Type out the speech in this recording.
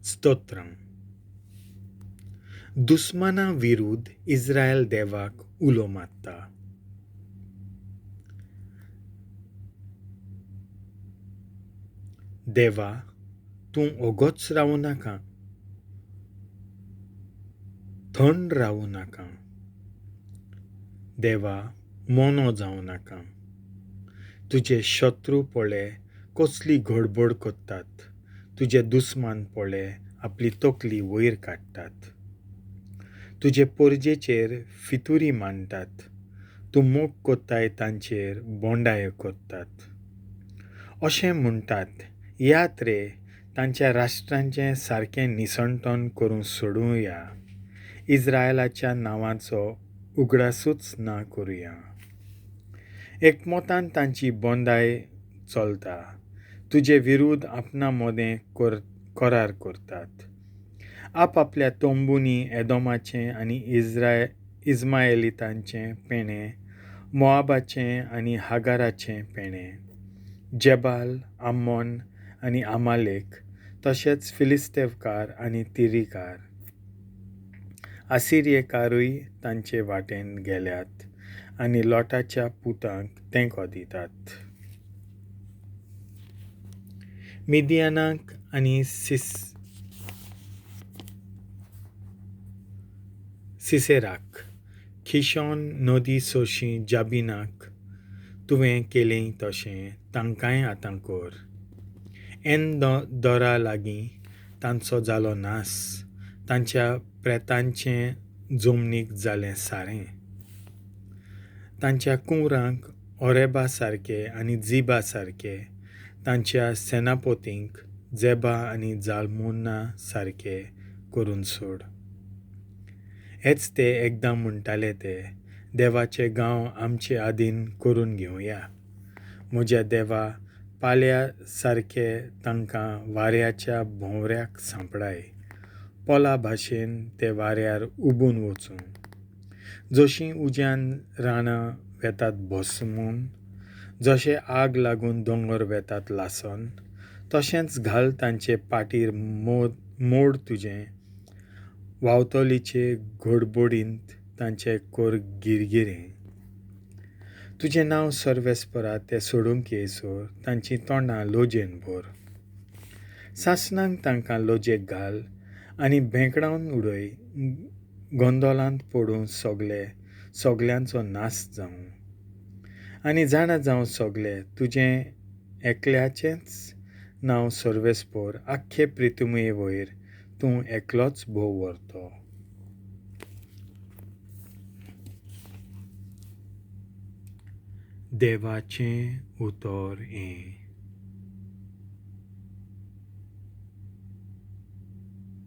स्तोत्रां. दुस्माना विरुद्ध इस्रायल देवाक उलो मारता. देवा, तूं ओगोच रावूं नाका, थंड रावूं नाका. देवा, मोनो जावं नाका. तुजे शत्रू पळय कसली गडबड करतात, तुजे दुस्मान पळय आपली तकली वयर काडटात. तुजे पोरजेचेर फितुरी मांडटात, तूं मोग करताय तांचेर बोंडाय करतात. अशें म्हणटात, यात रे, तांच्या राष्ट्रांचें सारकें निसणटण करून सोडुया, इस्रायलाच्या नांवाचो उगडासूच ना करुया. एकमतान तांची बोंदाय चलता, तुजे विरुद्ध आपणा मदें करार करतात. आपआपल्या तंबूंनी एदोमाचें आनी इस्मायलितांचें पेणें, मोआबाचें आनी हागाराचें पेणें, जेबाल, आम्मोन आनी आमालेक, तशेंच फिलिस्तेवकार आनी तिरीकार. आसिरियेकारूय तांचे वाटेन गेल्यात आनी लोटाच्या पुतांक तेंको दितात. मिदियानाक आनी सिसेराक, खिशोन नदी सरशीं जाबिनाक तुवें केलें तशें तांकांय आतां कर. एन दोरा लागीं तांचो जालो नास, तांच्या प्रेतांचें जमनीक जालें सारें. तांच्या कुंवरांक ओरेबा सारके आनी जिबा सारके, तांच्या सेनापतींक जेबा आनी जालमुना सारके करून सोड. हेच ते एकदां म्हणटाले ते, देवाचे गांव आमचे आदीन करून घेवया. म्हज्या देवा, पाल्या सारके तांकां वाऱ्याच्या भोंवऱ्याक सांपडाय, पोला भाशेन ते वाऱ्यार उबून वचूं. जशीं उज्यान रानां वेतात भस्मून, जशें आग लागून दोंगर वेतात लासन, तशेंच घाल तांचे पाटीर मोड तुजें, वावतलीचे घडबडींत तांचे कर गिरगिरें. तुजें नांव सर्वेस्परा तें सोडूंक येयसर तांचीं तोंडां लोजेन भर. सासणांक तांकां लोजेक घाल आनी भेंकडावन उडय, गोंदोलांत पडूं सगले, सगल्यांचो नाश जावं. आनी जाणा जावं सगले, तुजें एकल्याचेंच नांव सर्वेस्पर, आख्खे प्रितुमे वयर तूं एकलोच भोव व्हरतो. देवाचें उतर हें.